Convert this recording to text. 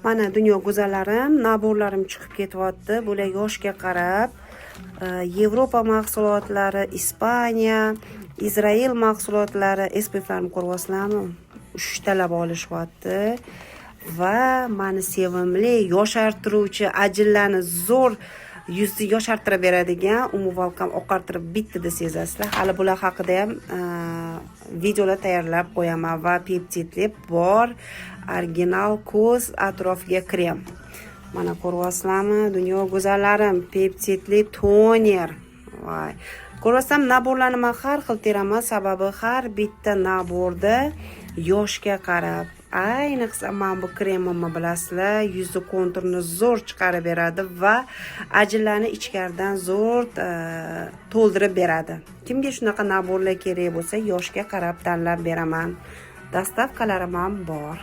Mana, dunyo go'zallarim, набор larim chiqib ketyapti. Bular yoshga qarab Yevropa mahsulotlari, Ispaniya, Izrail mahsulotlari. SPFlarni ko'ryapsizlarmi? Uchtalab olishyapti. Va mani sevimli yoshartiruvchi, ajinlarni zo'r, yuzni yoshartirib beradigan умывалка m, oqartirib bittada sezasizlar. Hali bular haqida ham videolar tayyorlab qo'yaman. Va peptidli bor, original ko'z atrofiga krem. Mana, ko'ryapsizlarmi, dunyo go'zallarim, peptidli toner. Voy, ko'ryapsizlarmi? Набор larni man har xil teraman, sababi har bitta набор da yoshga qarab. Ayniqsa mana bu kremimni bilasizlar, yuzni konturini zo'r chiqarib beradi va ajinlarni ichkaridan zo'r to'ldirib beradi. Kimga shunaqa набор lar kerak bo'lsa, yoshga qarab tanlab beraman. Доставка larim ham bor.